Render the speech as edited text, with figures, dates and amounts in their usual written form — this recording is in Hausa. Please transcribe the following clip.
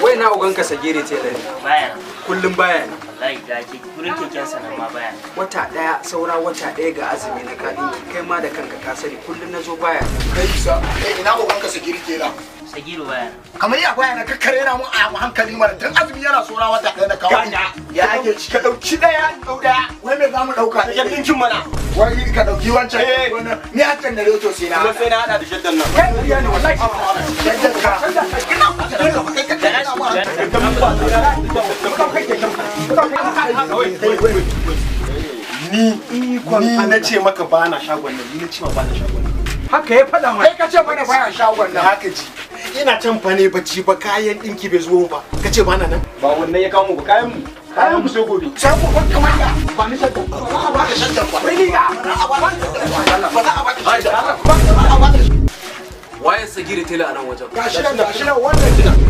Wai na uganka Sagiri tela ne? Baya nan. Kullum baya ne. Wallahi ga ke gurin keken sa nan ma baya nan. Wata daya saura, wata daya ga azumi na kaɗinki. Kai ma da kanka ka sani, kullum na zo baya nan. Kai isa, kai, ina ubanka Sagiri tela? Sagiru baya nan. Kamar ya baya na? Kakkare na mun a hankali mana. Tun azumi yana sora wata ɗaya na kawo. Ya ake ci? Ka ɗauki ɗaya, ɗau ɗaya. Wai me za mu ɗauka? Keken ɗinkin mana. Wai ka ɗauki wancan? Eh. Wannan ni a can reto sai na Kuma sai na haɗa da shaddan nan. Kai, ƙarya ne wallahi. Shaddan ka ina ku ka kai kakkare na mun hankali. Ni na ce maka ba na shagon nan, ni na ce ma ba na shagon nan. Haka ya faɗa mana. Kai ka ce mana baya shagon Da nan. haka ji. Ina can fa ne bacci ba, kayan ɗinki bai zo ba. Ka ce ba na nan. Ba wannan ya kawo mu ba, kayan mu. Kayan mu sai gobe. Sai ku ban kamar ya ba ni shaddan ba, za a baka shaddan ba. Wai ni ga. Ba za a baka shaddan ba, ba za a baka shaddan ba, ba za a baka. Waye Sagiri tela a nan wajen? Gashi nan, gashi nan wannan.